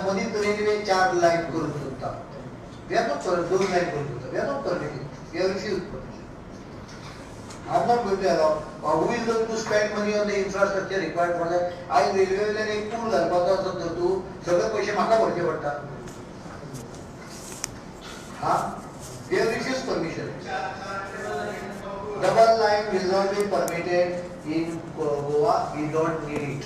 मदींच railway 4 line करूंक सोदता. We are not 2 line करूंक सोदता. We are not permitting. We have refused permission. I am not going to allow. Who is going to spend money on the infrastructure required for that? आयज railway वयल्यान एक पूल घालपाचो आसत जर तूं सगळे पयशे म्हाका भरचे पडटा. हा, we have refused permission. Double line will not be permitted in Goa. We don't need it.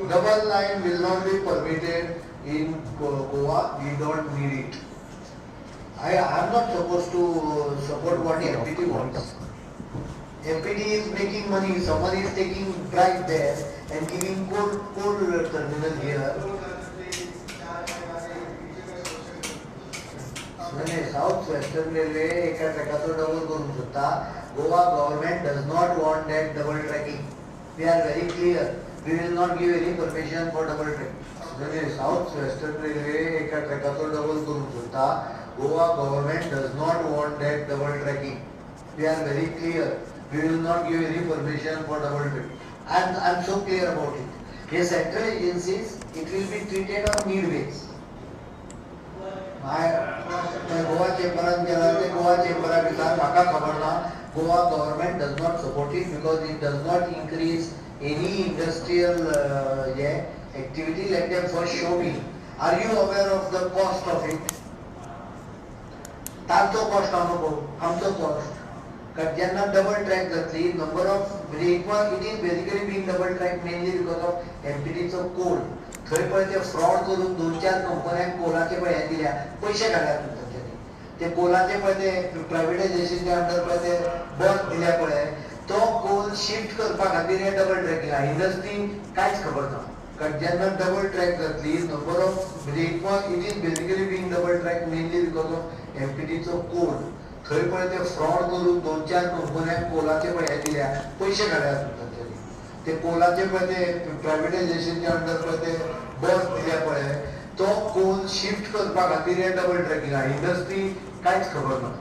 Double line will not be permitted in Goa. We don't need it. I am not supposed to support what MPT wants. MPT is making money. Someone is taking bribe there and giving coal terminal here. नाही, south western railway एका ट्रॅकाचो double करूंक सोदता. Goa government does not want that double tracking. We are very clear. We will not give any permission for double track. नाही, south western railway एका ट्रॅकाचो double करूंक सोदता. Goa government does not want that double tracking. We are very clear. We will not give any permission for double track. I am so clear about it. Hey central agencies, it will be treated on need base. Goa चेंबरान केला ते गोवा चेंबरा विचार, म्हाका खबर ना. Goa government does not support it because it does not increase any industrial hey activity. Let them first show me. Are you aware of the cost of it? तांचो cost हांव नको, आमचो कॉस्ट. कारण जेन्ना डबल ट्रॅक जातली, number of म्हणजे it is basically being double track mainly because of एमपीटीचो कोल. थंय पळय ते फ्रॉड करून 2-4 कंपन्यांक कोलाचे पळय हें दिल्या, पयशे काडल्यात तांच्यांनी. ते कोलाचे पळय ते प्रायवेटायजेशनच्या अंडर पळय ते बर्थ दिल्या पळय, तो कोल शिफ्ट करपा खातीर हे डबल ट्रॅकिंग. इंडस्ट्री कांयच खबर ना. कारण जेन्ना डबल ट्रॅक जातली, नंबर ऑफ म्हणजे it is basically being double track mainly because of एमपीटीचो कोल. थंय पळय ते फ्रॉड करून 2-4 कंपन्यांक कोलाचे पळय हें दिल्या, पयशे काडल्यात तांच्यांनी. ते कोलाचे पळय ते प्रायवेटायजेशनच्या अंडर पळय ते बर्थ दिल्या पळय, तो कोल शिफ्ट करपा खातीर हे डबल ट्रॅकिंग. इंडस्ट्री कांयच खबर ना.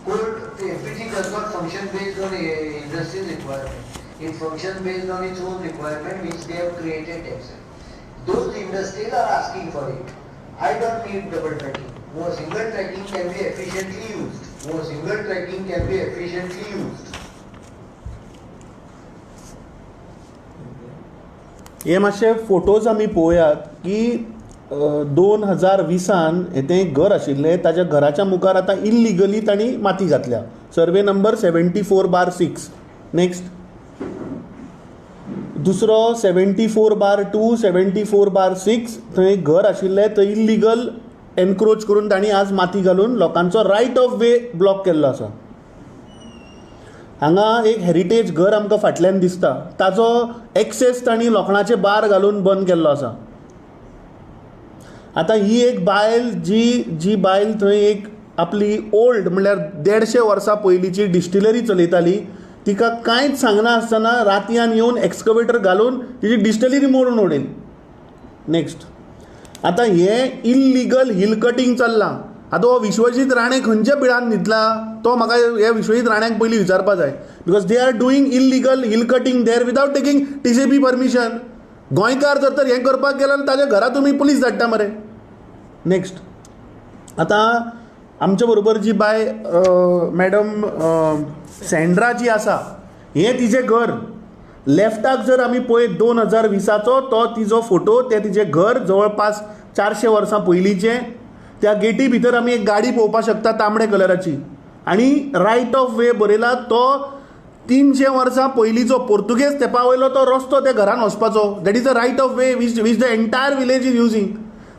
Coal MPT does not function based on industry's requirement. It function based on its own requirement which they have created themselves. Those industries are asking for it. I don't need double tracking. More single tracking can be efficiently used. More single tracking can be efficiently used. हे मातशे photos आमी पळोवयात की 2020 हें घर आशिल्लें, ताच्या घराच्या मुखार आतां इल्लिगली तांणी माती घातल्या. Survey number 74/6. Next, दुसरो 74/2, 74/6 थंय घर आशिल्लें, थंय इल्लिगल एनक्रोच करून तांणी आज माती घालून लोकांचो रायट ऑफ वे ब्लॉक केल्लो आसा. हांगा एक हेरिटेज घर आमकां फाटल्यान दिसता, ताजो एक्सेस तांणी लोखणाचे बार घालून बंद केल्लो आसा. आतां ही एक बायल जी बायल थंय एक आपली ओल्ड म्हणल्यार 150 वर्सां पयलींची डिस्टिलरी चलयताली, तिका कांयच सांगना आसतना रातयान येवन एक्सकवेटर घालून तिची डिस्टिलरी मोडून उडयली. नेक्स्ट, आतां हें इल्लिगल हिल कटींग चल्लां. आतां हो विश्वजीत राणे खंयच्या बिळान न्हिदला तो म्हाका ह्या विश्वजीत राण्याक पयलीं विचारपा जाय, because they are doing illegal hill cutting there without taking TCP permission. गोंयकार जर तर हें करपाक गेलो जाल्यार ताज्या घरा तुमी पुलीस धाडटा मरे. नेक्स्ट, आतां आमच्या बरोबर जी बाय मॅडम सँड्रा जी आसा, हें तिजें घर. लेफ्टाक जर आमी पळयत 2020चो तो तिजो फोटो, तें तिजें घर जवळपास 400 वर्सां पयलींचें. त्या गेटी भितर आमी एक गाडी पळोवपाक शकता तांबडे कलराची, आनी रायट ऑफ वे बरयला तो 300 वर्सां पयलींचो पोर्तुगेज तेंपा वयलो तो रस्तो त्या घरान वचपाचो. That is a right of way which the entire village is using.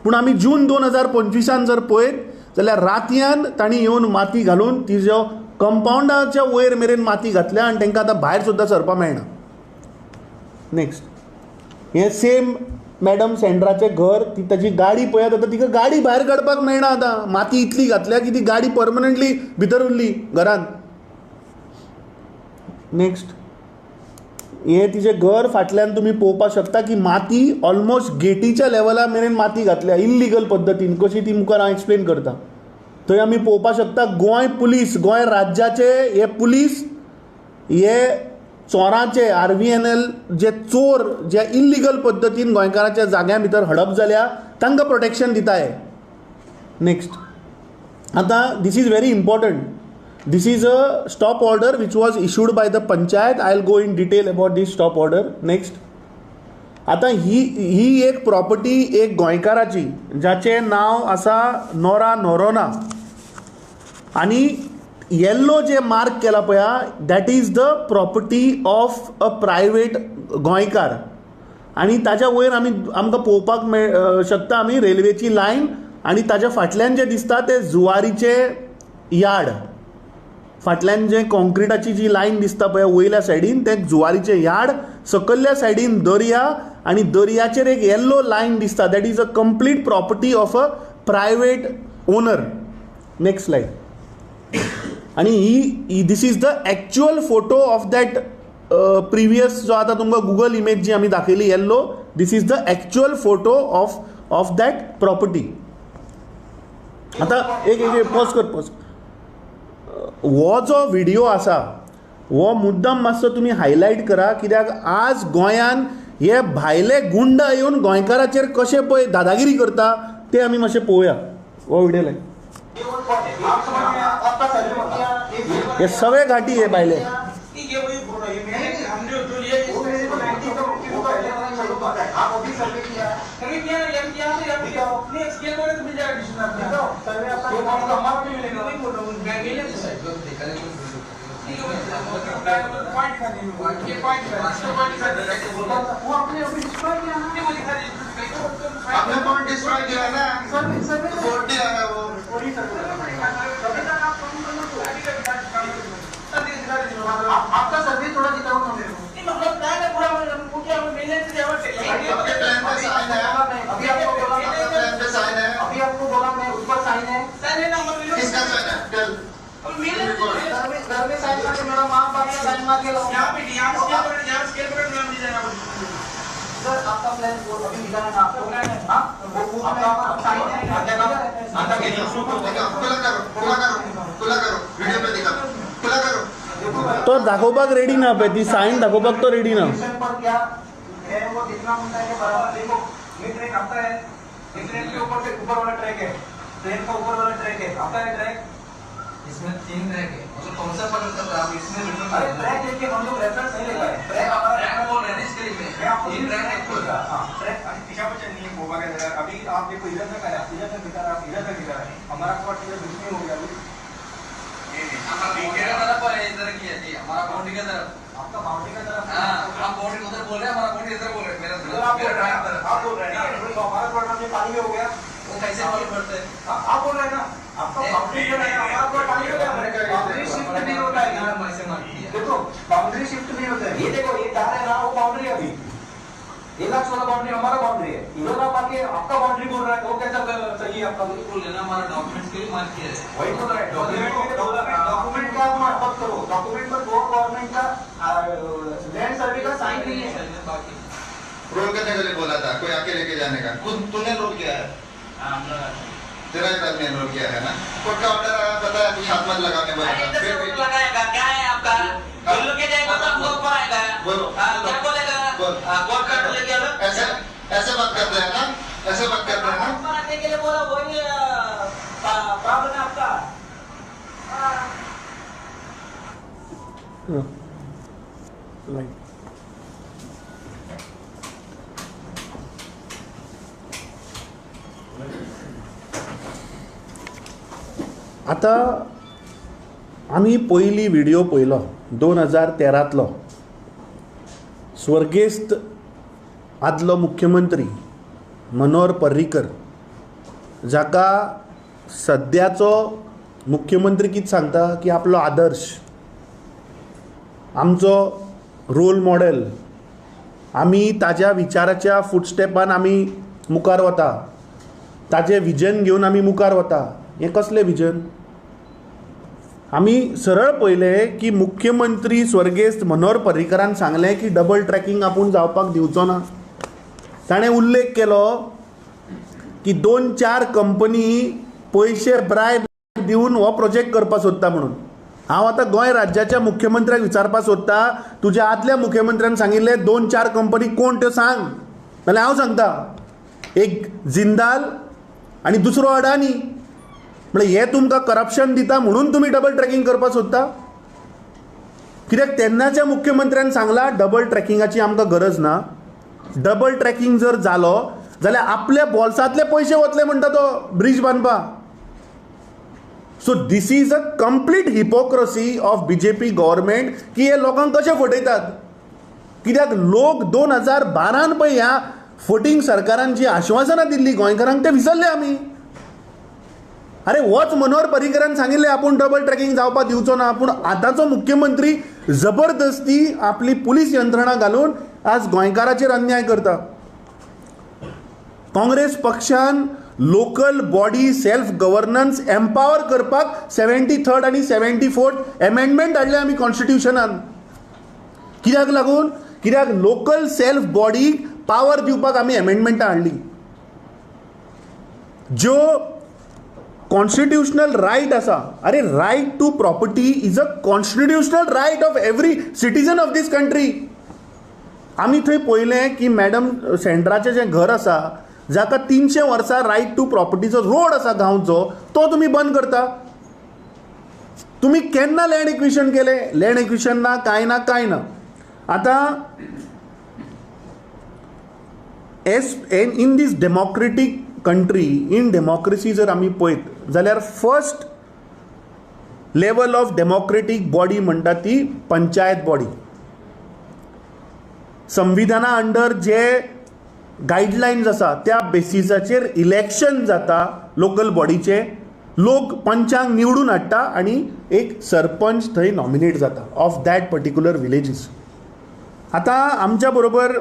पूण आमी जून 2025 जर पळयत जाल्यार रातयान तांणी येवन माती घालून तिजो कंपावंडाच्या वयर मेरेन माती घातल्या आनी तांकां आतां भायर सुद्दां सरपाक मेळना. नेक्स्ट, हें सेम मॅडम सँड्राचें घर, ती ताजी गाडी पळयात आतां तिका गाडी भायर काडपाक मेळना. आतां माती इतली घातल्या की ती गाडी परमनंटली भितर उरली घरान. नेक्स्ट, हें तिजें घर फाटल्यान तुमी पळोवपाक शकता की माती ऑलमोस्ट गेटीच्या लेवला मेरेन माती घातल्या इल्लिगल पद्दतीन, कशी ती मुखार हांव एक्सप्लेन करता. थंय आमी पळोवपाक शकता गोंय पुलीस, गोंय राज्याचे हे पुलीस हे चोरांचे RVNL जे चोर जे इल्लिगल पद्दतीन गोंयकाराच्या जाग्यां भितर हडप जाल्या तांकां प्रोटेक्शन दिता हे. नेक्स्ट. आतां this is very important. This is a stop order which was issued by the panchayat. I will go in detail about this stop order. Next. आतां ही ही एक प्रॉपर्टी एक गोंयकाराची जाचें नांव आसा नोरा नोरोना आनी येल्लो जे मार्क केला पळया that is the property of a private गोंयकार. आनी ताज्या वयर आमी आमकां पळोवपाक मेळ शकता आमी रेल्वेची लायन आनी ताज्या फाटल्यान जें दिसता तें जुवारीचें यार्ड. फाटल्यान जें कॉन्क्रिटाची जी लायन दिसता पळय वयल्या सायडीन तें जुवारीचें यार्ड, सकयल्या सायडीन दर्या आनी दर्याचेर एक येल्लो लायन दिसता that is a complete property of a private owner. Next slide. आनी ही this is the actual photo of that previous जो आतां तुमकां गुगल इमेज जी आमी दाखयली yellow, this is the actual photo of that property. आतां एक एक पॉज कर पॉज. हो जो व्हिडियो आसा हो मुद्दम मातसो तुमी हायलायट करा कित्याक आज गोंयान हे भायले गुंडा येवन गोंयकाराचेर कशे पळय दादागिरी करता ते आमी मातशे पळोवया. हो व्हिडियो लाय. हे सगळे घाटी हे भायले. आपने पॉइंट डिस्ट्रॉय किया ना, बोर्ड दिया है वो. आपका सर्वे थोड़ा दिखाओ हमें. मतलब प्लान है पूरा, वो क्या हमें मिलने से आपके प्लान पे साइन है. अभी आपको बोला प्लान पे साइन है. अभी आपको बोला मैं उस पर साइन है. साइन है ना, किसका साइन है? टेल. घर में साइन मार के मेरा माँ बाप का साइन मार के लाओ. यहाँ पे यहाँ स्केल पर, यहाँ स्केल पर नाम दीजिए ना सर. आपका प्लान वो अभी दिखाना ना आपको. हां वो आपका साइन है. आता के खुला करो, खुला करो, खुला करो, वीडियो पे दिखा, खुला करो. तो दाखोवपाक रेडी ना पळय ती सायन दाखोवपाक तो रेडी ना. पर क्या है वो कितना होता है बराबर. देखो ये ट्रैक आता है, ये ट्रेन के ऊपर से ऊपर वाला ट्रैक है, ट्रेन का ऊपर वाला ट्रैक है, आता है ट्रैक. इसमें 3 ट्रैक है, मतलब कौन सा पकड़ सकता है आप इसमें? अरे ट्रैक लेके हम लोग रेफरेंस नहीं लेता है. ट्रैक हमारा ट्रैक बोल रहे हैं इसके लिए. मैं आपको 3 ट्रैक है पूरा. हां ट्रैक अभी पीछा पीछा नहीं है गोवा के अंदर. अभी आप देखो इधर तक आया, इधर तक दिखा रहा है, इधर तक दिखा रहा है. हमारा प्लॉट इधर बीच में हो गया. अभी हमारा बाउंड्री का तरफ है, इधर की है जी, हमारा बाउंड्री का तरफ. आपका बाउंड्री का तरफ. हां आप बाउंड्री उधर बोल रहे हैं, हमारा बाउंड्री इधर बोल रहे हैं. मेरा मेरा ट्रैक आप बोल रहे हैं ना, तो हमारा प्लॉट हमने पानी में हो गया. वो कैसे मालूम पड़ता है? आप बोल रहे हैं ना, आपका बाउंड्री जो है हमारा प्लॉट पानी में हो गया. बाउंड्री शिफ्ट नहीं होता है यार, ऐसे मार्क किया. देखो बाउंड्री शिफ्ट नहीं होता है. ये देखो ये तार है ना, वो बाउंड्री है. अभी 1,16,000 बाउंड्री हमारा बाउंड्री है. इधर आप आके आपका बाउंड्री बोल रहा है, वो कैसा सही है आपका? बोल लेना, हमारा डॉक्यूमेंट्स के लिए मार्क किया है. वही बोल रहा है. डॉक्यूमेंट का आप मत करो. डॉक्यूमेंट पर गोवा गवर्नमेंट का लैंड सर्वे का साइन नहीं है. बाकी रोल करने के लिए बोला था, कोई आके लेके जाने का. खुद तूने रोल किया है, तेरा एक आदमी रोल किया है ना. कोर्ट का ऑर्डर आया, पता है, कुछ हाथ मत लगाने बोला था. फिर भी लगाएगा क्या है आपका? बोलो के जाएगा तो आपको ऊपर आएगा. बोलो क्या बोलेगा? कोर्ट का लेके आओ. ऐसे ऐसे बात करते हैं ना, ऐसे बात करते हैं ना. ऊपर आने के लिए बोला, वही प्रॉब्लम है आपका. रायट. आतां आमी पयली व्हिडियो पळयलो 2013तलो. स्वर्गेस्त आदलो मुख्यमंत्री मनोहर पर्रीकर, जाका सद्याचो मुख्यमंत्री कितें सांगता की आपलो आदर्श, आमचो रोल मॉडेल, आमी ताज्या विचाराच्या फुटस्टेपान आमी मुखार वता, ताजें विजन घेवन आमी मुखार वता. हें कसलें विजन? आमी सरळ पळयलें की मुख्यमंत्री स्वर्गेस्त मनोहर पर्रीकरान सांगलें की डबल ट्रॅकिंग आपूण जावपाक दिवचो ना. ताणें उल्लेख केलो की 2-4 कंपनी पयशे ब्रायब दिवन हो प्रोजेक्ट करपाक सोदता म्हणून. हांव आतां गोंय राज्याच्या मुख्यमंत्र्याक विचारपाक सोदता, तुज्या आदल्या मुख्यमंत्र्यान सांगिल्लें 2-4 कंपनी कोण त्यो सांग, नाल्यार हांव सांगता. एक जिंदाल आनी दुसरो अडानी. म्हळ्यार हे तुमकां करप्शन दिता म्हणून तुमी डबल ट्रॅकिंग करपाक सोदता. कित्याक तेन्नाच्या मुख्यमंत्र्यान सांगलां डबल ट्रॅकिंगाची आमकां गरज ना, डबल ट्रॅकिंग जर जालो जाल्यार आपल्या बोल्सांतले पयशे वतले म्हणटा तो ब्रिज बांदपाक. So this is a complete hypocrisy of BJP government की हे लोकांक कशे फटयतात. कित्याक लोक 2012 पळय ह्या फटींग सरकारान जी आश्वासनां दिल्ली गोंयकारांक ते विसरले आमी. अरे होच मनोहर पर्रीकरान सांगिल्लें आपूण डबल ट्रॅकिंग जावपाक दिवचो ना, पूण आतांचो मुख्यमंत्री जबरदस्ती आपली पुलीस यंत्रणा घालून आज गोंयकाराचेर अन्याय करता. काँग्रेस पक्षान local body self governance empower करपाक 73rd आनी 74th amendment हाडले आमी कॉन्स्टिट्युशनान. कित्याक लागून? कित्याक लोकल सेल्फ बॉडीक पावर दिवपाक आमी एमेंडमेंटां हाडली. ज्यो कॉन्स्टिट्युशनल रायट आसा, अरे right to property is a constitutional right of every citizen of this country. आमी थंय पळयलें की मॅडम सेंड्राचें जें घर आसा जाका 300 वर्सां रायट टू प्रॉपर्टीचो रोड आसा गांवचो, तो तुमी बंद करता. तुमी केन्ना लँड एक्विशन केलें? लँड एक्विशन ना, कांय ना, कांय ना. आतां as in this democratic country, in democracy जर आमी पळयत जाल्यार first level of democratic body म्हणटा ती पंचायत बॉडी. संविधाना अंडर जे गायडलायन्स आसा त्या बेसिसाचेर इलेक्शन जाता लोकल बॉडीचे, लोक पंचांक निवडून हाडटा आनी एक सरपंच थंय नॉमिनेट जाता ऑफ that particular villages. आतां आमच्या बरोबर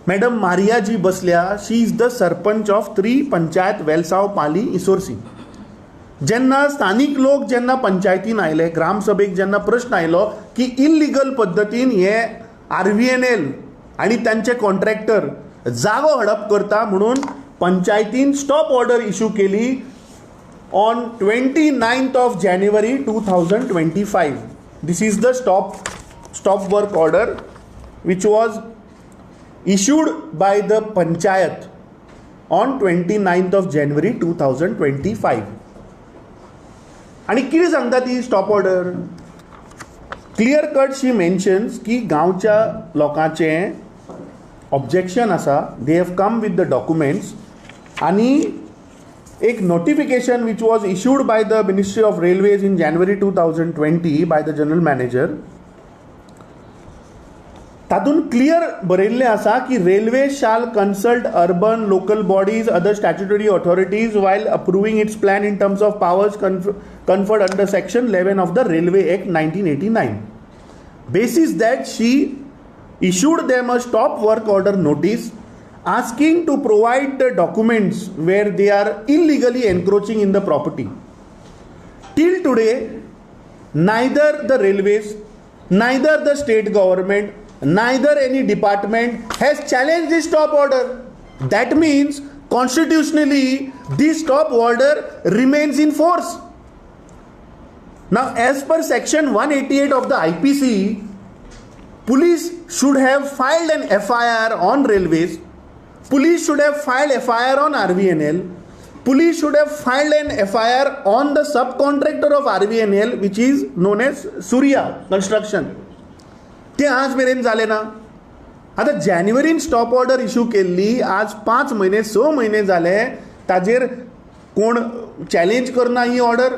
मॅडम मारिया जी बसल्या, she is the sarpanch of 3 panchayat Velsao, Pali, Isorcim. जेन्ना स्थानीक लोक जेन्ना पंचायतीन आयले, ग्रामसभेक जेन्ना प्रश्न आयलो की इल्लिगल पद्दतीन हे RVNL आनी तांचे कॉन्ट्रॅक्टर जागो हडप करता म्हणून पंचायतीन स्टॉप ऑर्डर इशू केली on 29th of January 2025. This is the stop work order which was issued by the panchayat on 29th of January 2025. आनी कितें सांगता ती stop order? Clear cut she mentions की गांवच्या लोकांचें ऑब्जेक्शन आसा, they have come with the documents आनी एक notification which was issued by the ministry of railways in January 2020 by the general manager, तातूंत क्लियर बरयल्लें आसा की railway shall consult urban local bodies, other statutory authorities while approving its plan in terms of powers conferred under section 11 of the Railway Act 1989. Basis that she issued them a stop work order notice asking to provide the documents where they are illegally encroaching in the property. Till today, neither the railways, neither the state government, neither any department has challenged this stop order. That means constitutionally this stop order remains in force. Now, as per section 188 of the IPC, police should have filed an FIR on railways, police should have filed FIR on RVNL, police should have filed an FIR on the subcontractor of RVNL, which is known as Surya Construction. ते आज मेरेन जालें ना. आतां जानेवारीन stop order issue केल्ली, आज 5 म्हयने 6 म्हयने जाले, ताजेर कोण चॅलेंज करना ही ऑर्डर,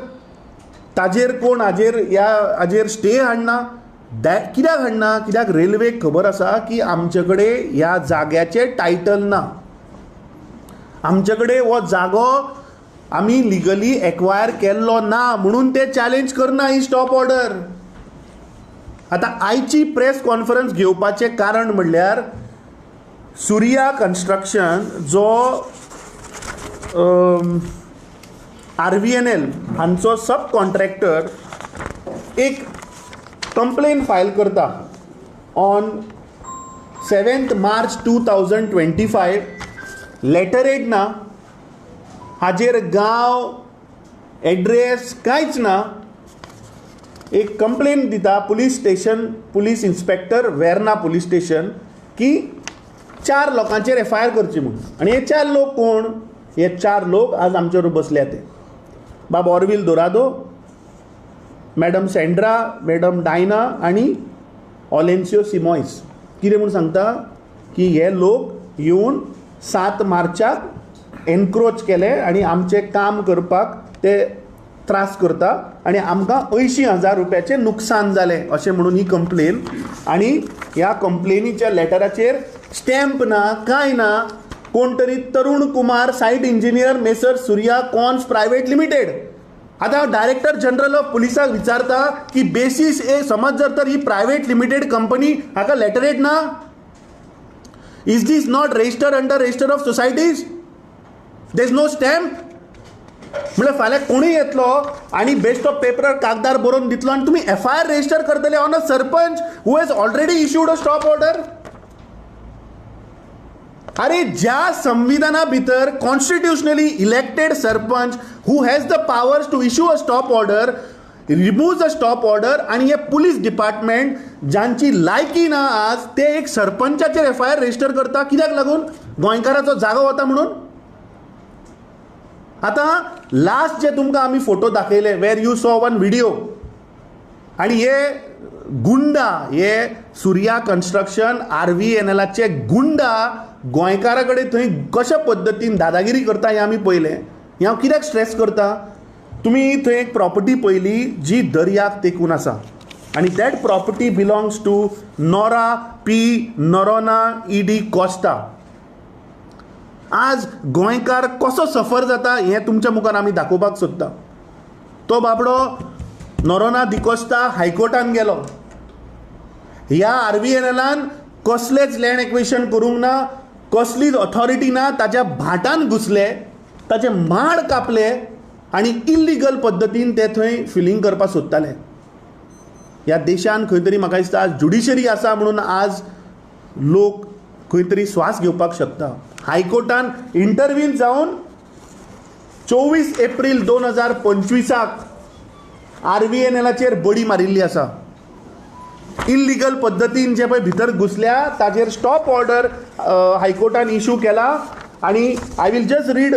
ताजेर कोण हाजेर ह्या हाजेर स्टे हाडना. कित्याक हाडना? कित्याक रेल्वेक खबर आसा की आमचे कडेन ह्या जाग्याचें टायटल ना, आमचे कडेन हो जागो आमी लिगली एक्वायर केल्लो ना म्हणून ते चॅलेंज करना ही स्टॉप ऑर्डर. आतां आयची प्रेस कॉन्फरन्स घेवपाचें कारण म्हणल्यार सूर्या कन्स्ट्रक्शन जो RVNL हांचो सब कॉन्ट्रॅक्टर एक कंप्लेन फायल करता on 7th March 2025. Letterhead ना, हाजेर गांव एड्रेस कांयच ना. एक कंप्लेन दिता police station, police inspector Verna police station की 4 लोकांचेर एफ I R करची म्हणून. आनी हे 4 लोक कोण? हे 4 लोक आज आमचे बरोबर बसल्या ते बाब Orville Dorado, madam Sandra, madam Diana आनी ऑलेन्सियो सिमॉयस. कितें म्हूण सांगता की हे लोक येवन 7 मार्चाक एनक्रोच केले आनी आमचें काम करपाक ते त्रास करता आनी आमकां 80,000 रुपयाचें नुकसान जालें अशें म्हणून ही कंप्लेन. आनी ह्या कंप्लेनीच्या लेटराचेर स्टॅम्प ना, कांय ना. कोण तरी Tarun Kumar, site engineer, messrs Surya cons private limited. आतां हांव डायरेक्टर जनरल ऑफ पुलिसाक विचारता की बेसीस ए समज जर तर ही प्रायवेट लिमिटेड कंपनी हाका लेटरेट ना, is this not registered under register of societies? There is no stamp. म्हळ्यार फाल्यां कोणूय येतलो आनी बेश्टो पेपरार कागदार बरोवन दितलो आनी तुमी एफ I R register करतले on a sarpanch who has already issued a stop order. अरे ज्या संविधाना भितर constitutionally elected sarpanch who has the powers to issue a stop order removes a stop order आनी हे पुलीस डिपार्टमेंट जांची लायकी ना आज ते एक सरपंचाचेर एफ I R register करता. कित्याक लागून? गोंयकाराचो जागो वता म्हणून. आतां लास्ट जे तुमकां आमी photo दाखयले where you saw one video, आनी हे गुंडा, हे सुर्या कन्स्ट्रक्शन RVNLाचे गुंडा गोंयकारा कडेन थंय कशा पद्दतीन दादागिरी करता हें आमी पळयलें. हें हांव कित्याक स्ट्रेस करता? तुमी थंय एक प्रॉपर्टी पळयली जी दर्याक तेंकून आसा आनी that property belongs to Nora P Noronha E D Costa. आज गोंयकार कसो सफर जाता हें तुमच्या मुखार आमी दाखोवपाक सोदता. तो बाबडो नोरोना डिकोस्टा हायकोर्टान गेलो. ह्या RVNLान कसलेच लँड एक्वेशन करूंक ना, कसलीच ऑथॉरिटी ना, ताच्या भाटान घुसले, ताचे माड कापले आनी इल्लिगल पद्दतीन ते थंय फिलींग करपाक सोदताले. ह्या देशान खंय तरी म्हाका दिसता आज ज्युडिशरी आसा म्हणून आज लोक खंय तरी स्वास घेवपाक शकता. हायकोर्टान इंटरवीन जावन 24 एप्रील 2025 RVNLाचेर बडी मारिल्ली आसा. इल्लिगल पद्दतीन जे पळय भितर घुसल्या ताचेर स्टॉप ऑर्डर हायकोर्टान इशू केला. आनी I will just read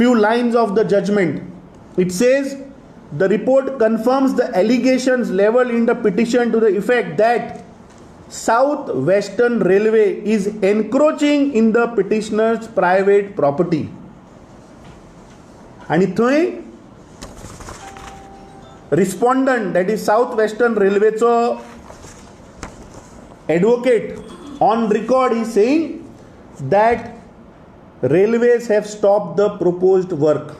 few lines of the judgment. It says the report confirms the allegations levelled in the petition to the effect that South Western Railway is encroaching in the petitioner's private property. आनी थंय respondent, that is South Western रेल्वेचो advocate on record is saying that railways have stopped the proposed work.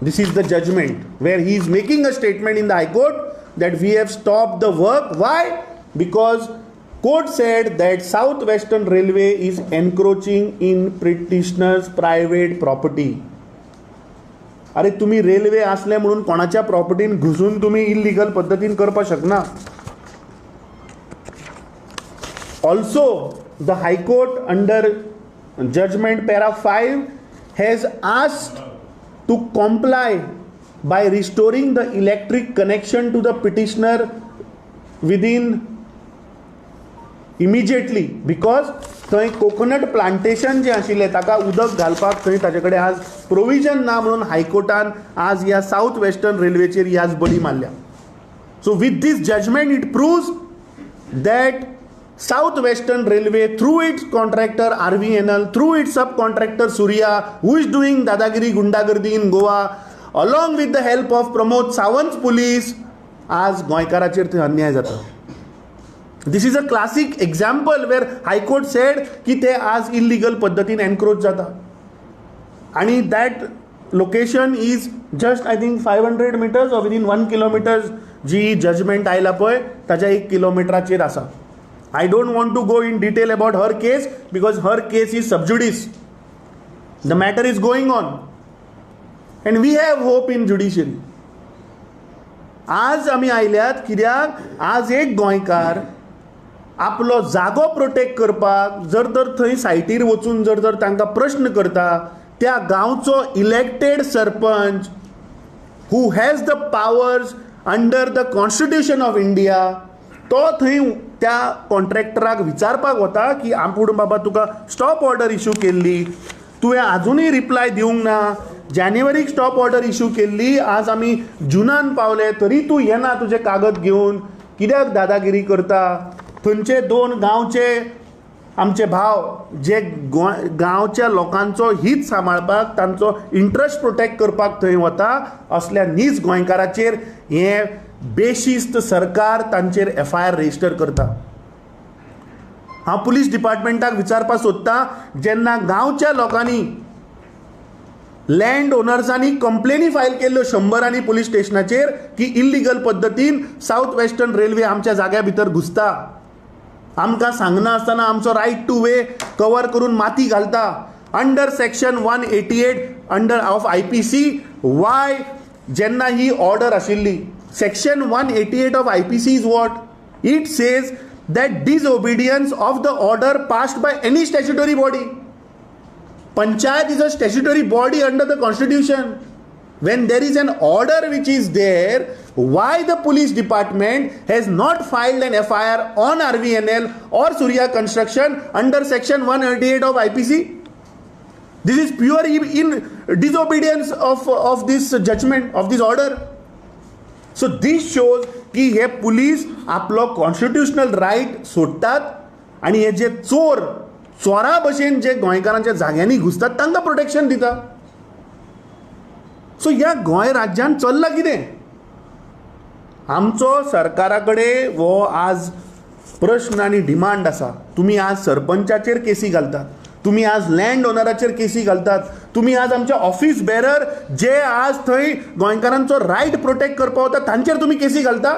This is the judgment where he is making a statement in the High Court that we have stopped the work. Why? Because court said that South Western Railway is encroaching in petitioner's private property. अरे तुम्ही railway असले म्हणून कोणाच्या प्रॉपर्टीन घुसून तुम्ही illegal पद्दतीन करपाक शकना. Also, the High Court under judgment para 5 has asked to comply by restoring the electric connection to the petitioner within immediately, because थंय कोकोनट प्लांटेशन जें आशिल्लें ताका उदक घालपाक थंय ताचे कडेन आज प्रोविजन ना म्हणून हायकोर्टान आज ह्या सावथ वेस्टर्न रेल्वेचेर ही आज बडी मारल्या. So with this judgment it proves that South Western Railway through its contractor RVNL, through its subcontractor Surya, who is doing dadagiri gundagardi in Goa, along with the help of Pramod Sawant's police, आज गोंयकाराचेर थंय अन्याय जाता. This is a classic example where High Court said की ते आज illegal पद्दतीन encroach जाता. आनी that location is just I think 500 meters or within 1 kilometers ji judgement आयला पळय ताच्या 1 किलोमिटराचेर आसा. I don't want to go in detail about her case because her case is sub judice. The matter is going on and we have hope in judiciary. आज आमी आयल्यात कित्याक आज एक गोंयकार आपलो जागो प्रोटेक्ट करपाक जर तर थंय सायटीर वचून जर तर तांकां प्रश्न करता, त्या गांवचो elected sarpanch who has the powers under the constitution of India, तो थंय त्या कॉन्ट्रॅक्टराक विचारपाक वता की आपूण बाबा तुका स्टॉप ऑर्डर इशू केल्ली, तुवें आजुनूय रिप्लाय दिवंक ना, जानेवारीक स्टॉप ऑर्डर इशू केल्ली, आज आमी जुनान पावले तरी तूं येना तुजें कागद घेवन, कित्याक दादागिरी करता. थंयचे दोन गांवचे आमचे भाव जे गांवच्या लोकांचो हित सांबाळपाक, तांचो इंट्रस्ट प्रोटेक्ट करपाक थंय वता, असल्या नीज गोंयकाराचेर हें बेशिस्त सरकार तांचेर एफआयआर रजिस्टर करता. हांव पुलीस डिपार्टमेंटाक विचारपाक सोदतां, जेन्ना गांवच्या लोकांनी लँड ओनर्सांनी कंप्लेनी फायल केल्ल्यो शंबरांनी पुलीस स्टेशनाचेर की इल्लिगल पद्दतीन सावथ वेस्टर्न रेल्वे आमच्या जाग्या भितर घुसता, आमकां सांगना आसतना आमचो रायट टू वे कवर करून माती घालता, under section 188 under of IPC why जेन्ना ही ऑर्डर आशिल्ली, section 188 of IPC is what it says that disobedience of the order passed by any statutory body. Panchayat is a statutory body under the constitution. When there is an order which is there, why the police department has not filed an FIR on RVNL or Surya Construction under section 188 of IPC? This is pure in disobedience of this judgment, of this order. So this shows की हे police आपलो constitutional right सोडटात आनी हे जे चोर चोरा भशेन जे गोंयकारांच्या जाग्यांनी घुसतात तांकां प्रोटेक्शन दिता. सो ह्या गोंय राज्यान चल्लां कितें? आमचो सरकारा कडेन हो आज प्रश्न आनी डिमांड आसा. तुमी आज सरपंचाचेर केसी घालतात, तुमी आज लँड ओनराचेर केसी घालतात, तुमी आज आमचे ऑफिस बेरर जे आज थंय गोंयकारांचो रायट प्रोटेक्ट करपाक वता तांचेर तुमी केसी घालता.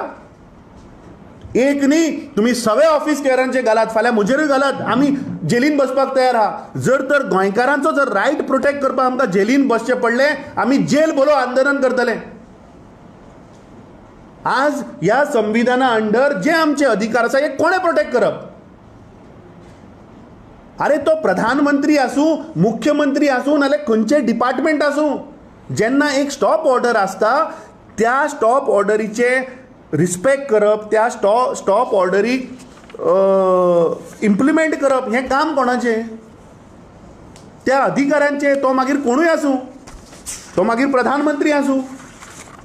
एक न्ही, तुमी सगळे ऑफिस बेररांचे घालात, फाल्यां म्हजेरूय घालात, आमी जेलीन बसपाक तयार आहा. जर तर गोंयकारांचो जर रायट प्रोटेक्ट करपाक आमकां जेलीन बसचें पडलें, आमी जेल भरो आंदोलन करतले. आज ह्या संविधाना अंडर जे आमचे अधिकार आसा हे कोणें प्रोटेक्ट करप? अरे तो प्रधानमंत्री आसूं, मुख्यमंत्री आसूं, नाल्यार खंयचें डिपार्टमेंट आसूं, जेन्ना एक स्टॉप ऑर्डर आसता त्या स्टॉप ऑर्डरीचे रिस्पेक्ट करप, त्या स्टॉप ऑर्डरीक इम्प्लिमेंट करप हें काम कोणाचें? त्या अधिकाऱ्यांचें. तो मागीर कोणूय आसूं, तो मागीर प्रधानमंत्री आसूं,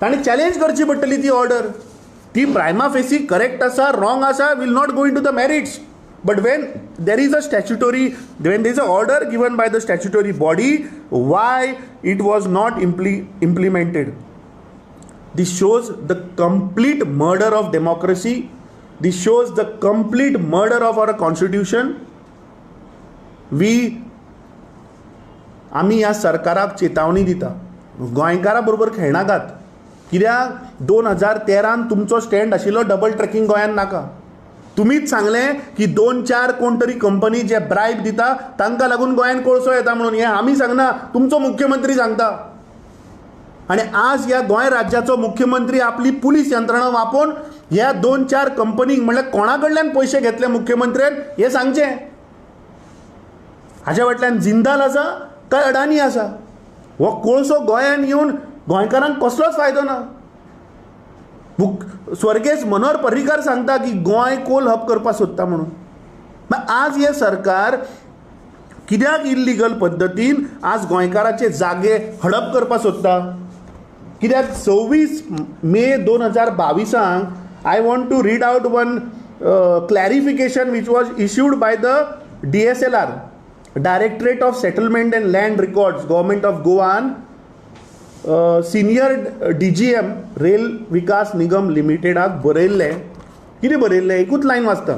ताणें चॅलेंज करची पडटली ती ऑर्डर. ती प्रायमा फेसी करेक्ट आसा, रॉंग आसा, will not go into the merits. But when there is a statutory, when there is an order given by the statutory body, why it was not implemented? This shows the complete murder of democracy. This shows the complete murder of our constitution. आमी ह्या सरकाराक चेतावणी दिता, गोंयकारा बरोबर खेळनाकात. कित्याक 2013 तुमचो stand आशिल्लो double tracking गोंयांत नाका. तुमीच सांगलें की 2-4 कोण तरी कंपनी जे ब्रायब दिता तांकां लागून गोंयांत कोळसो येता म्हणून. हें आमी सांगना, तुमचो मुख्यमंत्री सांगता. आनी आज ह्या गोंय राज्याचो मुख्यमंत्री आपली पुलीस यंत्रणा वापरून ह्या 2-4 कंपनींक म्हणल्यार कोणा कडल्यान पयशे घेतले मुख्यमंत्र्यान हें सांगचें. हाज्या फाटल्यान जिंदाल आसा काय अडानी आसा? हो कोळसो गोंयांत येवन गोंयकारांक कसलोच फायदो ना. स्वर्गेस्त मनोहर पर्रीकार सांगता की गोंय कोल हब करपाक सोदता म्हणून. आज हें सरकार कित्याक इल्लिगल पद्दतीन आज गोंयकाराचे जागे हडप करपाक सोदता? कित्याक 26 मे 2022 I want to read out one clarification which was issued by the DSLR, directorate of settlement and land records, government of Goan, senior DGM rail Vikas Nigam लिमिटेडाक बरयल्लें. कितें बरयल्लें? एकूच लायन वाचता.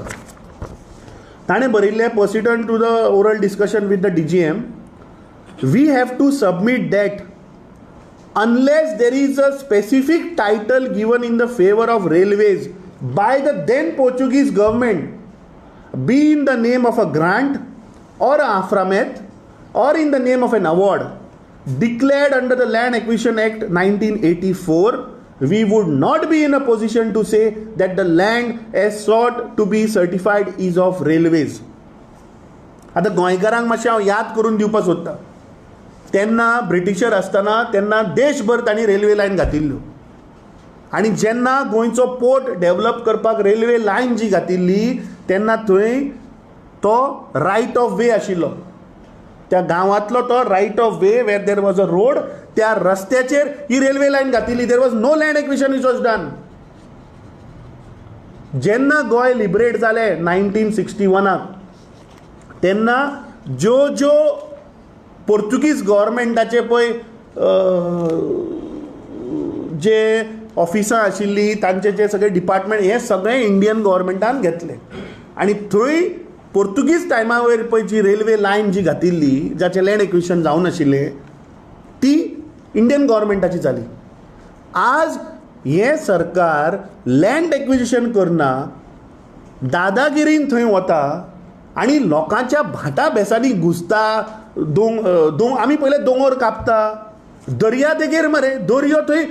ताणें बरयल्लें, pursuant to the oral discussion with the DGM, we have to submit that unless there is a specific title given in the favour of railways by the then Portuguese government, be in the name of a grant or a aframet or in the name of an award declared under the Land Acquisition Act 1984, we would not be in a position to say that the land as sought to be certified is of railways. आतां गोंयकारांक मातशें हांव याद करून दिवपाक सोदतां. तेन्ना britisher आसतना तेन्ना देशभर तांणी रेल्वे लायन घातिल्ल्यो. आनी जेन्ना गोंयचो पोर्ट डेवलप करपाक रेल्वे लायन जी घातिल्ली तेन्ना थंय तो रायट ऑफ वे आशिल्लो. त्या गांवांतलो तो right of way where there was a road, त्या रस्त्याचेर ही रेल्वे लायन घातिल्ली. There was no land acquisition which was done. जेन्ना गोंय लिबरेट जालें 1961 तेन्ना ज्यो ज्यो पोर्तुगीज गव्हर्मेंटाचे पळय जे ऑफिसां आशिल्लीं तांचे जे सगळे डिपार्टमेंट हे सगळे इंडियन गव्हर्मेंटान घेतले आनी थंय पोर्तुगीज टायमा वयर पळय जी रेल्वे लायन जी घातिल्ली जाचें लँड एक्विशन जावं नाशिल्लें ती इंडियन गव्हर्मेंटाची जाली. आज हें सरकार लँड एक्विजिशन करना, दादागिरीन थंय वता आनी लोकांच्या भाटा बेसांनी घुसता. आमी पयले दोंगर कापता, दर्या देगेर मरे दर्यो थंय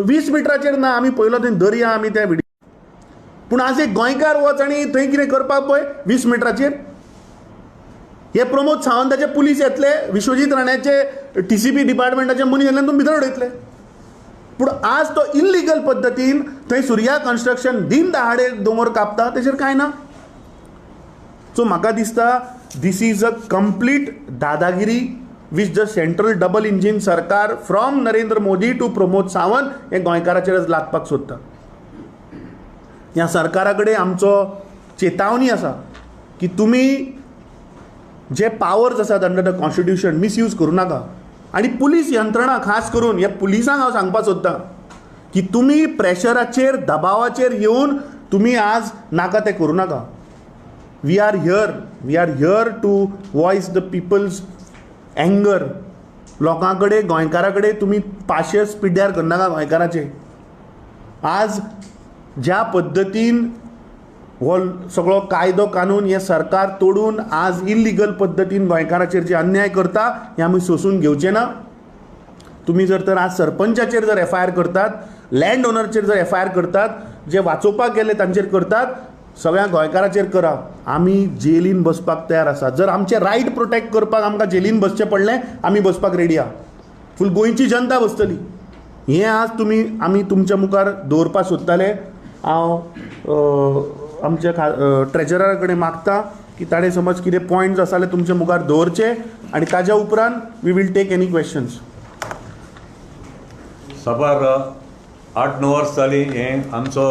20 मिटराचेर ना, आमी पयलो थंय दर्या आमी त्या व्हिडियो. पूण आज एक गोंयकार वच आनी थंय कितें करपाक पळय 20 मिटराचेर. हे प्रमोद सावंताचे पुलीस येतले, विश्वजीत राण्याचे TCP डिपार्टमेंटाचे मनीस येतले, तुमी भितर उडयतले. पूण आज तो इल्लिगल पद्दतीन थंय सुर्या कन्स्ट्रक्शन दिन दहाडे दोंगर कापता, तेचेर कांय ना. सो म्हाका दिसता this is a complete dadagiri which the central double engine सरकार from Narendra Modi to Pramod Sawant हे गोंयकाराचेरच लागपाक सोदता. ह्या सरकारा कडेन आमचो चेतावणी आसा की तुमी जे पावर्स आसात अंडर the constitution misuse करूं नाका. आनी पुलीस यंत्रणा खास करून ह्या पुलिसांक हांव सांगपाक सोदतां की तुमी प्रेशराचेर दबावाचेर येवन तुमी आज नाका तें करूं नाका. We are here, we are here to voice the people's anger. लोकां कडेन गोंयकारां कडेन तुमी पाशेस पिड्ड्यार करनाका गोंयकाराचे. आज ज्या पद्दतीन हो सगळो कायदो कानून हें सरकार तोडून आज इल्लिगल पद्दतीन गोंयकाराचेर जे अन्याय करता हें आमी सोंसून घेवचे ना. तुमी जर तर आज सरपंचाचेर जर FIR करतात, लँड ओनरचेर जर FIR करतात, जे वाचोवपाक गेले तांचेर करतात, सगळ्या गोंयकाराचेर करा. आमी जेलीन बसपाक तयार आसा. जर आमचे रायट प्रोटेक्ट करपाक आमकां जेलीन बसचें पडलें आमी बसपाक रेडी आहा. फूल गोंयची जनता बसतली. हें आज तुमी आमी तुमच्या मुखार दवरपाक सोदताले. हांव आमच्या ट्रेजरा कडेन मागता की ताणें समज कितें पॉयंट्स आसा जाल्यार तुमच्या मुखार दवरचे आनी ताज्या उपरांत we will take any questions. साबार 8-9 वर्स जालीं हें आमचो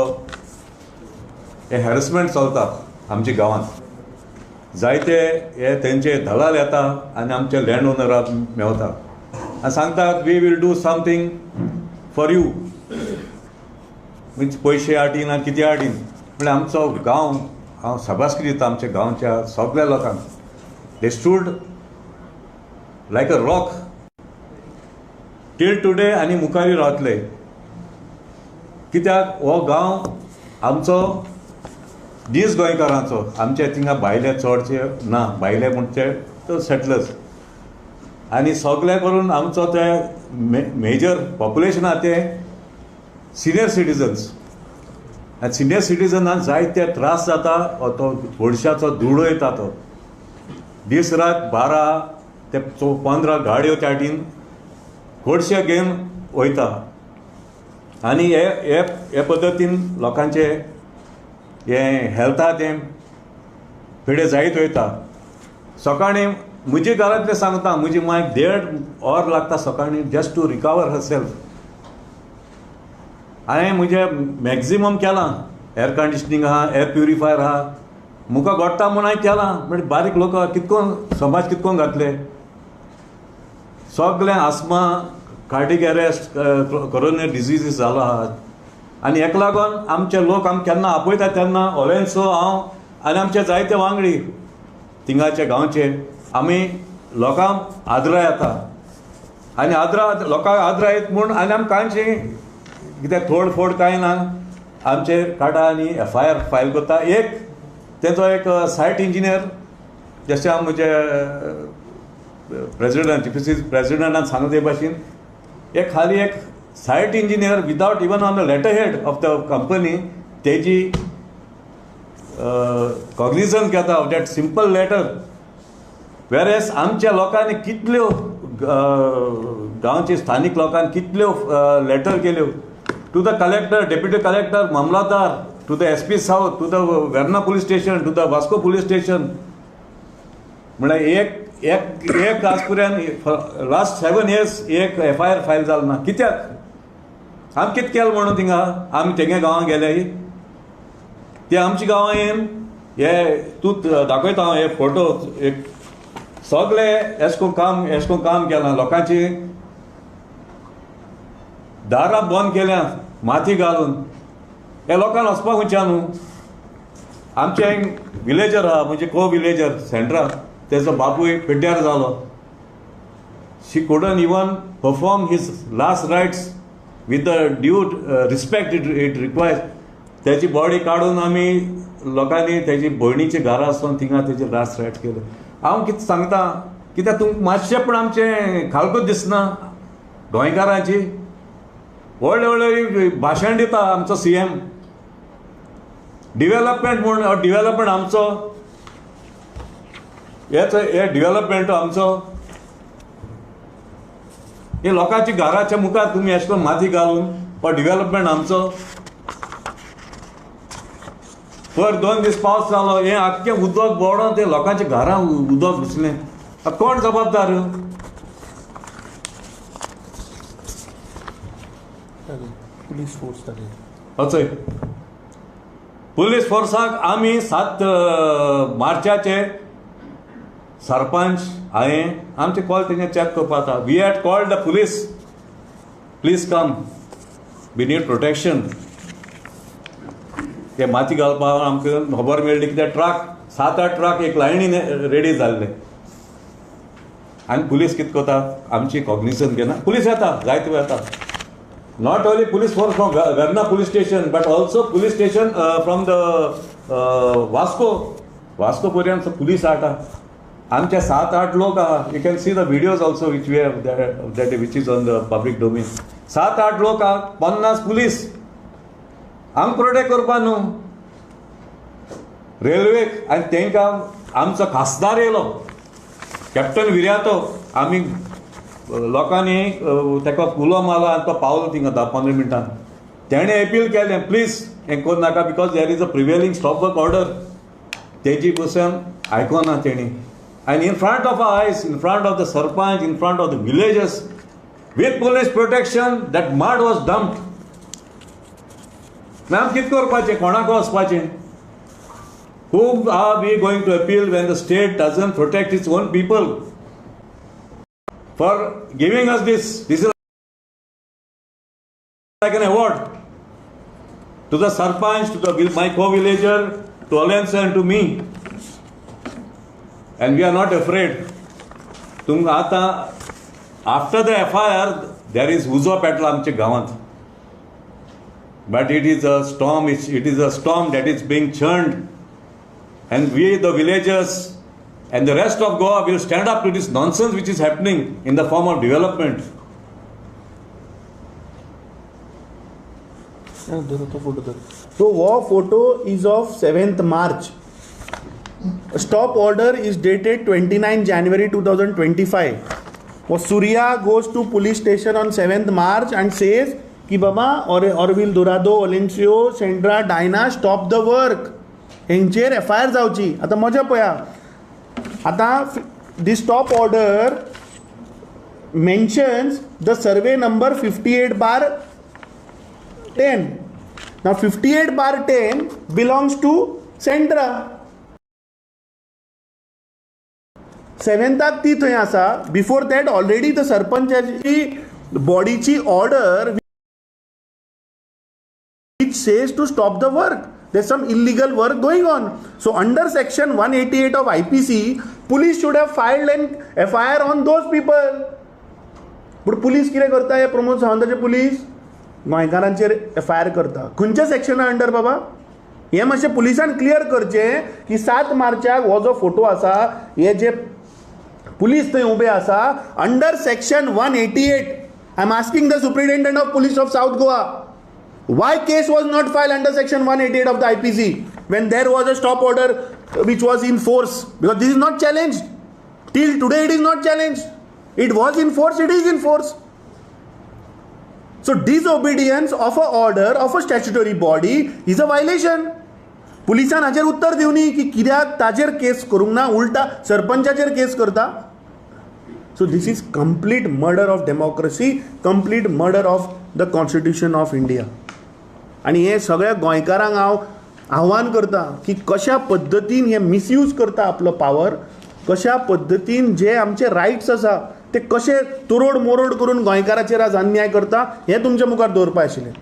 हे हॅरसमेंट चलता आमच्या गांवांत. जायते हे तेंचे दलाल येता आनी आमचे लँड ओनराक मेवता आनी सांगतात we will do something for you, म्हणजे पयशे हाडीन आनी कितें हाडीन. म्हणल्यार आमचो गांव हांव शाबासकी दिता आमच्या गांवच्या सगळ्या लोकांक. They stood like a rock till today आनी मुखारूय रावतले. कित्याक हो गांव आमचो दीस गोंयकारांचो, आमचे थिंगा भायले चडशे ना, भायले म्हणचे तो सेटलर्स आनी सगळे करून आमचो ते मेजर पॉप्युलेशन आहा तें सिनियर सिटीजन्स. आनी सिनियर सिटीजनाक जायते त्रास जाता, तो गोडशाचो धुळो येता, तो दीस रात 12 ते 15 गाडयो त्या टीन गोडशे घेवन वयता. आनी हे हे पद्दतीन लोकांचे हें हेल्थ आहा तें पिडे जायत वयता. सकाळीं म्हजे घरांतलें सांगता, म्हजी मायक 1.5 वर लागता सकाळीं just to recover her self. हांवें म्हजें मॅक्झिमम केलां, एअर कंडिशनींग आहा, एअर प्युरिफायर आहा, मुका गोडटा म्हूण हांवें केलां. बट बारीक लोक कितकोन समाज कितकोन घातले सगळें asthma, cardiac arrest, coronary diseases जालो आहा. आनी हेका लागून आमचे लोक आमकां केन्ना आपयता तेन्ना ओलेन्सो हांव आनी आमचे जायते वांगडी थिंगाचे गांवचे आमी लोकांक आदरा येता आनी आदरा लोकांक आदरा येत म्हूण आनी आमकां कांयशी कित्याक थोड फोड कांय ना आमचेर काडटा आनी FIR file करता. एक तेजो एक सायट इंजिनियर जशें हांव म्हजे प्रेजिडंट GPC प्रेजिडंटान सांगता ते भाशेन एक खाली एक site engineer without even on the letter head of the company तेजी कॉग्निजन्स घेता of that simple letter. Whereas आमच्या लोकांनी कितल्यो गांवचे स्थानीक लोकांनी कितल्यो लेटर केल्यो To the collector, deputy collector, Mamlatdar, to the SP south, to the Verna police station, to the Vasco police station. म्हळ्यार एक एक एक आज पर्यंत लास्ट 7 इयर्स एक एफ I R file जालो ना. कित्याक आमी कितें केलें म्हणून थिंगा आमी तेंगे गांवां गेले, ते आमच्या गांवां येवन हे तूं दाखयता हांव हे फोटो एक सगळे एशको काम एशको काम केलां, लोकांची दारां बंद केल्या माती घालून. हे लोकांक वचपाक खंयच्या न्हू. आमचे विलेजर आहा म्हणजे को विलेजर सेंट्रा, तेजो बापूय पिड्ड्यार जालो. She couldn't even perform his last rites with the due respect it requires. तेजी बॉडी काडून आमी लोकांनी तेजी भयणीचे घरा आसून थिंगा तेजे लास्ट रायट्स केले. हांव कितें सांगता कित्याक तुमकां मातशें पण आमचें खालकूच दिसना. गोंयकारांची व्हडले व्हडले भाशण दिता आमचो CM development म्हूण. डिवेलपमेंट आमचो हेच हे डिवेलपमेंट आमचो. हे लोकांच्या घराच्या मुखार तुमी अशें करून माती घालून हो डिवेलपमेंट आमचो. पयर 2 दीस पावस जालो, हें आख्खें उदक बोडोन ते लोकांच्या घरां उदक घुसलें. आतां कोण जबाबदार? पुलीस फोर्स अचय पुलीस फोर्साक आमी 7 मार्चाचे सरपंच हांवें आमचे कॉल तेंचे चॅक करपा आसा. We had called the police, please come, we need protection. ते माती घालपाक आमकां खबर मेळ्ळी की ते ट्रक 7-8 ट्रक एक लायनीन रेडी जाल्ले. आनी पुलीस कितें करता आमची कॉग्निजन घेना. पुलीस येता, जायते येता. Not only police force from Verna police station but also police station from the Vasco. Vasco पर्यंत पुलीस आटा आमचे 7-8 लोक आहा. You can see the videos also which we have that which is on the public domain. 7-8 लोक आहा, 50 police आमकां protect करपा न्हू रेल्वेक. आनी तांकां आमचो खासदार येयलो कॅप्टन विर्यातो. आमी लोकांनी ताका उलो मारलो आनी तो पावलो थिंगा 10-15 मिनटां. तेणें एपील केलें प्लीज हें करूं नाका because there is a prevailing stop work order. तेजी पसून आयकोना तेणी. And in front of our eyes, in front of the sarpanch, in front of the villagers, with police protection that mud was dumped. Ma'am कितें करपाचें, कोणाक वचपाचें? Whom are we going to appeal when the state doesn't protect its own people? For giving us this, this is like an award to the sarpanch, to the my co-villager, to Alonso and to me. And we are not afraid. तुमकां आतां after the FIR there is उजो पेटला आमच्या गांवांत. But it is a storm, it is a storm that is being churned. And we the villagers and the rest of Goa will stand up to this nonsense which is happening in the form of development. So wo photo is of 7th March. Stop order is dated 29 January 2025. Wo Surya goes to police station on 7th March and says ki baba Orville Dorado, Olencio, Sandra, Diana, stop the work. हेंचेर FIR जावची. आतां मजा पळया, आतां the stop order mentions the survey number 58/10. Now 58/10 belongs to Sandra. 7थाक ती थंय आसा. Before that already the सरपंचाची बॉडीची order which says to stop the work. There's some illegal work going on. So under section 188 of IPC, police should have filed an FIR on those people. But police कितें करता? हे Pramod सावंताचे police गोंयकारांचेर FIR करता. खंयच्या सेक्शना under बाबा? हें मातशें पुलिसान clear करचें की 7 मार्चाक हो जो फोटो आसा, हे जे पुलीस थंय उबे आसा, under section 188. I am asking the superintendent of police of South Goa, why case was not filed under section 188 of the IPC when there was a stop order which was in force? Because this is not challenged. Till today it is not challenged. It was in force, it is in force. So disobedience of a order of a statutory body is a violation. पुलिसान हाचेर उत्तर दिवनी की कित्याक ताजेर केस करूंक ना, उल्टा सरपंचाचेर केस करता. So this is complete murder of democracy, complete murder of the constitution of India. आनी हे सगळ्या गोंयकारांक हांव आव्हान करता की कशा पद्दतीन हे मिसयूज करता आपलो पावर, कशा पद्दतीन जे आमचे रायट्स आसा ते कशे तोरोड मोरोड करून गोंयकाराचेर आज अन्याय करता हें तुमच्या मुखार दवरपा आशिल्लें.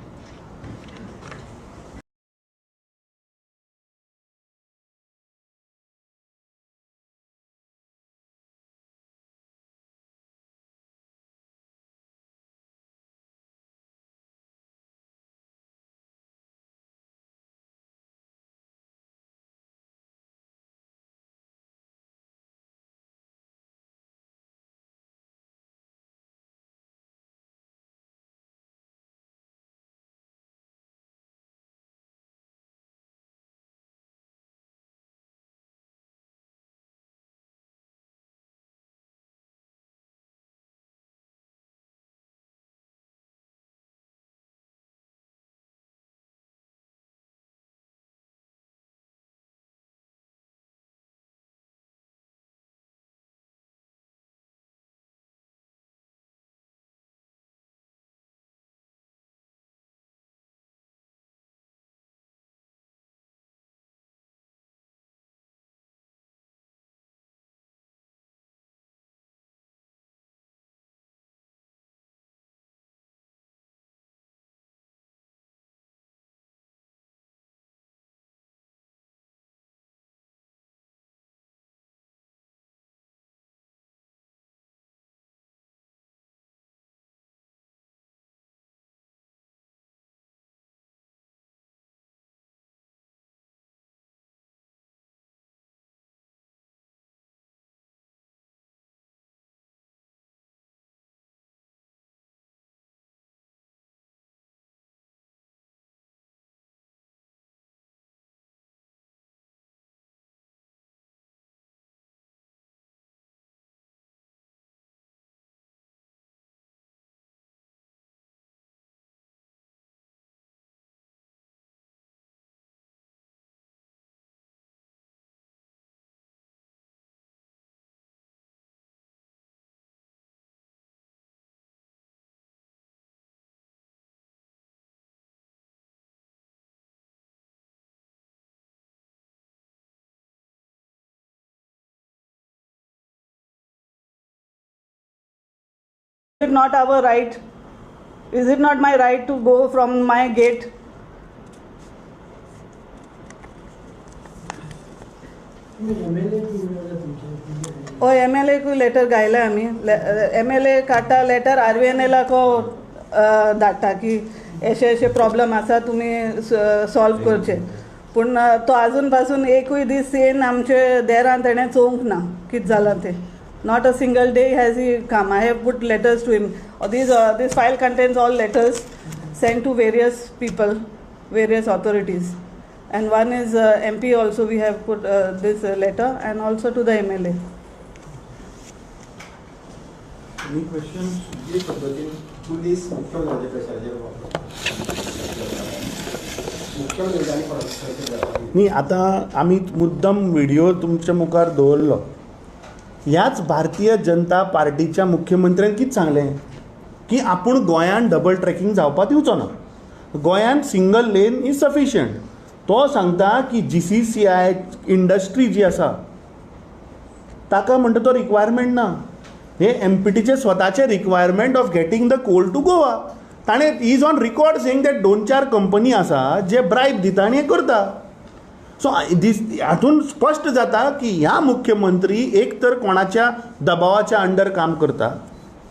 Is it not our right? Is it not my right to go from my gate? O MLA को लेटर गायला आमी, MLA काडटा लेटर RVNL को धाडटा की अशे अशे प्रॉब्लम आसा तुमी सॉल्व करचे. पूण तो आजून पासून एकूय दीस येवन आमचे देरान तेणें चोवंक ना कितें जालां तें. Not a single day has he come. I have put letters to him. This file contains all letters sent to various people, various authorities. And one is MP also we have put this letter, and also to the MLA. Any questions? जे पद्दतीन police मुख्यमंत्र्याचे मुख्यमंत्र्यांनी न्ही आतां आमी मुद्दम video तुमच्या मुखार दवरलो. ह्याच भारतीय जनता पार्टीच्या मुख्यमंत्र्यान कितें सांगलें की आपूण गोंयान डबल ट्रॅकिंग जावपाक दिवचो ना, गोंयान सिंगल लेन is sufficient. तो सांगता की GCCI industry जी आसा ताका म्हणटा तो रिक्वायरमेंट ना, हे MPTचे स्वताचे requirement of getting the coal to Goa. ताणें is on record saying that 2-4 company आसा जे ब्रायब दिता आनी हें करता. सो दीस हातून स्पश्ट जाता की ह्या मुख्यमंत्री एक तर कोणाच्या दबावाच्या अंडर काम करता,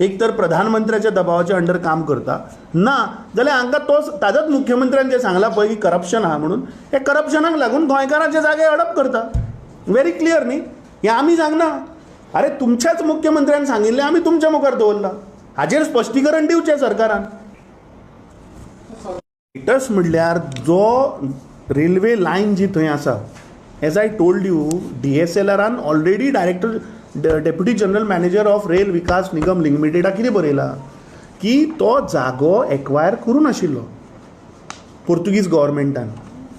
एक तर प्रधानमंत्र्याच्या दबावाच्या अंडर काम करता, ना जाल्यार हांकां तो ताजोच मुख्यमंत्र्यान जें सांगलां पळय की करप्शन आहा म्हणून, हे करप्शनाक लागून गोंयकारांचे जागे हडप करता. व्हेरी क्लियर न्ही, हें आमी सांगना, अरे तुमच्याच मुख्यमंत्र्यान सांगिल्लें आमी तुमच्या मुखार दवरलां. हाजेर स्पश्टीकरण दिवचें सरकारान. स्टेटस म्हणल्यार जो रेल्वे लायन जी थंय आसा, एज I told you, DSLRान already director deputy general manager of rail Vikas Nigam लिमिटेडाक कितें बरयलां की तो जागो एक्वायर करूं नाशिल्लो पोर्तुगीज गव्हर्मेंटान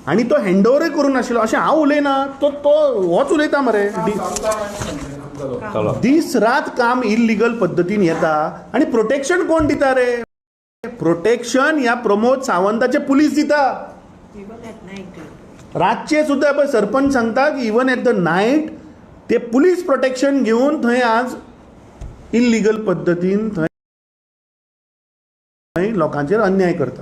आनी तो हँड ओवरूय करूं नाशिल्लो. अशें हांव उलयना, तो तो होच उलयता मरे. चलो. दीस रात काम इलिगल पद्दतीन येता आनी प्रोटेक्शन कोण दिता रे? प्रोटेक्शन ह्या प्रमोद सावंताचे पुलीस दिता. रातचे सुद्दां पळय सरपंच सांगता की इवन एट the night ते पुलीस प्रोटेक्शन घेवन थंय आज इलिगल पद्दतीन थंय लोकांचेर अन्याय करता.